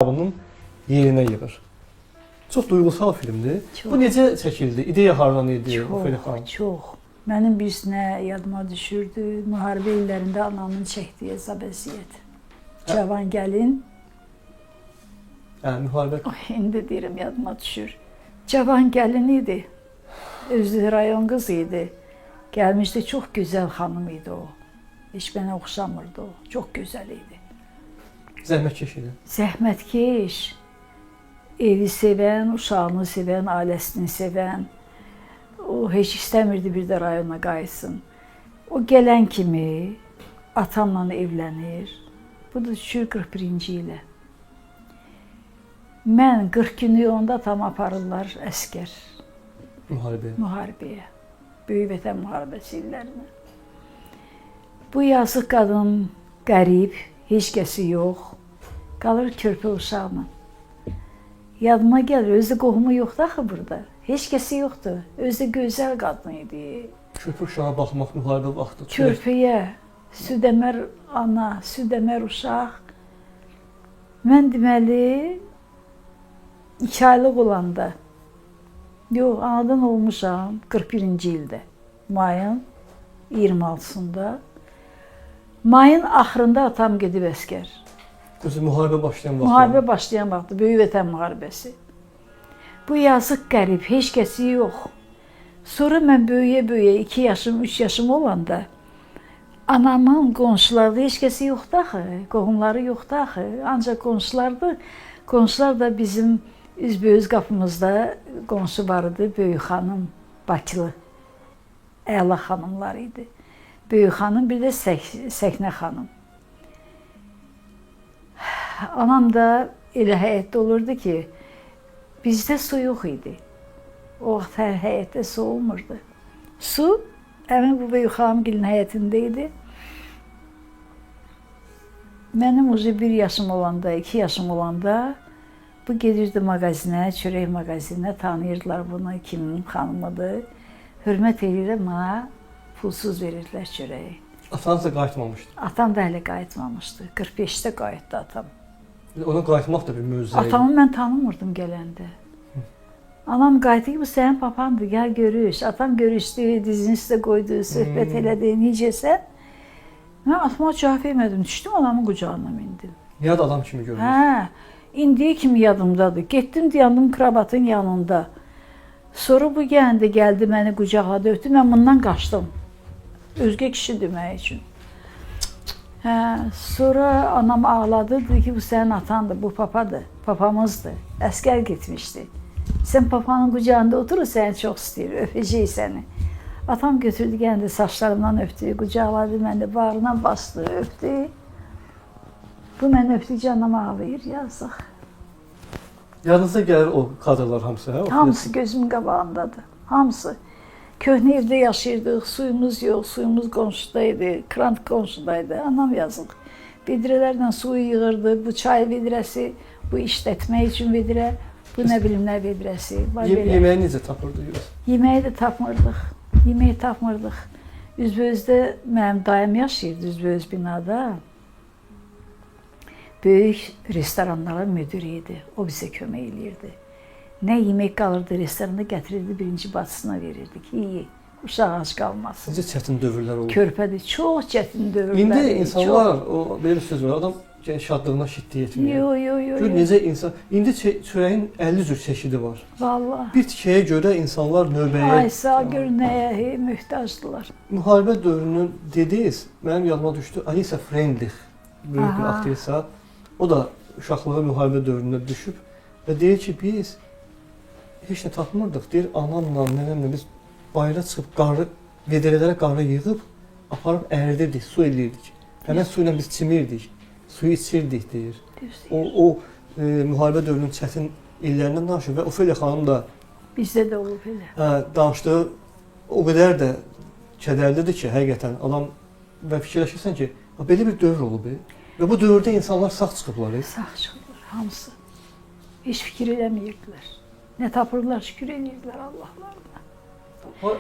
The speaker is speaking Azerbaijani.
Bunun yerinə yığır. Çox duyğusal filmdir. Çox. Bu necə çəkildi? İdeya hardan idi? Ofeliya Çox, xanım? çox. Mənim birisinə yadıma düşürdü. Müharibə illərində anamın çəkdiyi əzab əziyyət. Cavan gəlin, Hə, müharibə oh, indi deyirəm yadıma düşür. Cavan gəlin idi. Özü rayon qızı idi. Gəlmişdi, çox gözəl xanım idi o. Heç mənə oxşamırdı o. Çox gözəl idi. Zəhmətkeş idi. Zəhmətkeş, evi sevən, uşağını sevən, ailəsini sevən. O heç istəmirdi bir də rayona qayıtsın. O gələn kimi atamla evlənir. Bu da düşür 41-ci ilə. Mən 40 günlük onda atamı aparırlar əskər Müharibəyə. Müharibəyə. Böyük Vətən müharibəsi illərinə. Bu yazıq qadın qərib, heç kəsi yox. Qalır körpə uşaqla. Yadıma gəlir, özü qohumu yoxdur axı burada. Heç kəsi yoxdur. Özü də gözəl qadın idi. Körpə uşağa baxmaq müharibə vaxtı. Körpəyə südəmər ana, südəmər uşaq. Mən deməli 2 aylıq olanda, yox, anadan olmuşam 41-ci ildə. Mayın 26-sında. Mayın axırında atam gedib əskər. Özü müharibə başlayan vaxt. Müharibə başlayan vaxtı, Böyük Vətən müharibəsi. Bu yazıq qərib, heç kəsi yox. Sonra mən böyüyə-böyüyə 2 yaşım, 3 yaşım olanda anamın qonşularda heç kəsi yoxdu axı, qohumları yoxdu axı. Ancaq qonşulardı. Qonşular da bizim üzbəüz qapımızda qonşu var idi, böyük xanım Bakılı. Əla xanımlar idi. Böyük xanım, bir də Səkinə xanım. Anam da elə həyətdə olurdu ki, bizdə su yox idi. O vaxt hər həyətdə su olmurdu. Su həmin bu böyük xanımgilin həyətində idi. Mənim ucu 1 yaşım olanda, 2 yaşım olanda bu gedirdi mağazinə, çörək mağazinə, tanıyırdılar bunu, kimin xanımıdır. Hörmət eləyirlər, mənə pulsuz verirdilər çörəyi. Atanız da qayıtmamışdı. Atam da hələ qayıtmamışdı. 45-də qayıtdı atam. Ona qayıtmaq da bir möcüzə idi. Atamı mən tanımırdım gələndə. Anam qayıtdı ki, bu sənin papandır, gəl görüş. Atam görüşdü, dizini üstə qoydu, söhbət elədi, necəsən? Mən atama cavab vermədim, düşdüm anamın qucağına mindim. Yad adam kimi görünür. Hə, indiyə kimi yadımdadır. Getdim, dayandım kravatın yanında. Sonra bu gələndə gəldi məni qucaqladı, öpdü. Mən bundan qaçdım. Özgə kişi demək üçün. Hə, sonra anam ağladı, dedi ki, bu sənin atandır, bu papadır, papamızdır. Əskər getmişdi. Sən papanın qucağında otur, o səni çox istəyir, öpəcək səni. Atam götürdü, gəldi saçlarımdan öpdü, qucaqladı məni, bağrına bastı, öpdü. Bu məni öpdükcə anam ağlayır, yazıq. Yadınıza gəlir o kadrlar hamısı, hə? O Hamısı gözümün qabağındadır. Hamısı. Köhnə evdə yaşayırdıq, suyumuz yox, suyumuz qonşuda idi, krant qonşuda idi. Anam yazıq. Vedrələrlə suyu yığırdı, bu çay vedrəsi, bu işlətmək üçün vedrə, bu nə bilim nə vedrəsi. Var belə. Yeməyi necə tapırdınız? Yeməyi də tapmırdıq. Yeməyi tapmırdıq. Üzbəüzdə mənim dayım yaşayırdı, üzbəüz binada. Böyük restoranların müdiri idi. O bizə kömək eləyirdi. Nə yemək qalırdı restoranda gətirirdi, birinci bacısına verirdi ki, ye, uşaq ac qalmasın. Necə çətin dövrlər olub. Körpədir, çox çətin dövrlər. İndi idi, insanlar o belə bir söz var. Adam şadlığına şiddi çox. etmir. Yo, yo, yo. Gör yo. necə insan indi çörəyin 50 cür çeşidi var. Vallahi. Bir tikəyə görə insanlar növbəyə Ay sağ gör nəyə hey, möhtacdılar. Müharibə dövrünü dediniz, mənim yadıma düşdü Alisa Freundlich, böyük bir Aha. aktrisa. O da uşaqlığı müharibə dövründə düşüb və deyir ki, biz heç nə tapmırdıq. Deyir, anamla, nənəmlə biz bayıra çıxıb qarı, vedrələrə qarı yığıb aparıb əridirdik, su eləyirdik. Həmin su ilə biz çimirdik, suyu içirdik deyir. Düz O, deyir. o müharibə dövrünün çətin illərindən danışır və Ofeliya xanım da Bizdə də olub elə. Danışdığı o qədər də kədərlidir ki, həqiqətən adam və fikirləşirsən ki, "Ha, belə bir dövr olub. Və bu dövrdə insanlar sağ çıxıblar. Sağ çıxırlar hamısı. Heç fikir eləmirdilər. Nə tapırdılar, şükür eləyirdilər Allahlarına. O